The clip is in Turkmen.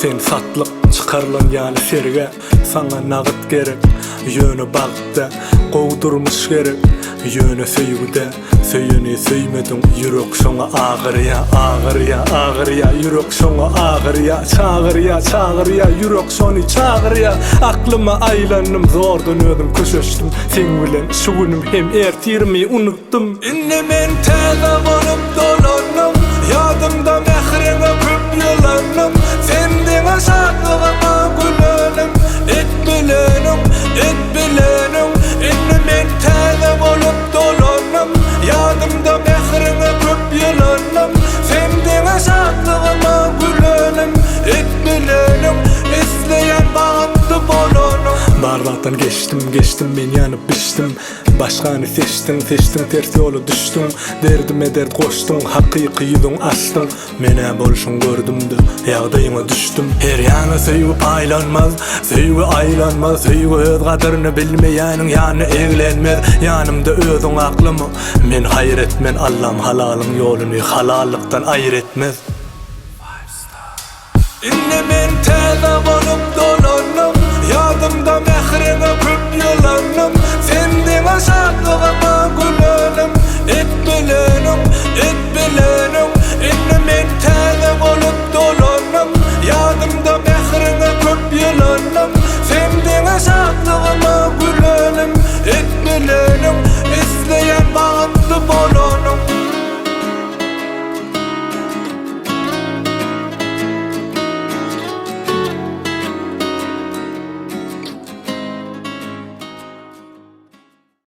Sen satlyk çykarylan ýaly sergä Saňa nagyt gerek, ýöne bagt dä Gowy durmuş gerek, ýöne söýgi dä Söýeni söýmediň, ýürek şoňa agyrýa, Agyrýa, agyrýa, ýürek şoňa agyrýa, Çagyrýa, çagyrýa, ýürek şony çagyrýa Aklyma aýlandym, zordan özüm köşeşdim Seň bilen şu günüm hem ertirimi unutdym. Indi men täze bolup dolandym, Ýadymda mähriňe köp ýylandym, Sen diňe şatlygyma gülenim, Et bileniň, et bileniň. Indi men täze bolup dolandym, Ýadymda mähriňe köp ýylandym, Sen diňe şatlygyma gülenim, Et bileniň, isleýän bagtly bolanyň. Bar zatdan geçdim, geçdim men ýanyp bişdim. Başgany seçdiň, seçdiň ters ýola düşdüň Derdime dert goşduň, hakyky ýüzüň açdyň Men-ä bolşuň gördüm-de, ýagdaýyňa düşdüm Her ýana söýgi paýlanmaz, söýgi aýlanmaz Söýgi öz gadyryny bilmeýäniň ýanyna eglenmez Ýanymda özüň aklama, men haýyr etmen Allam halalyň ýoluny halallykdan aýyr etmez. Indi men täze bolup dolandym, Ýadymda.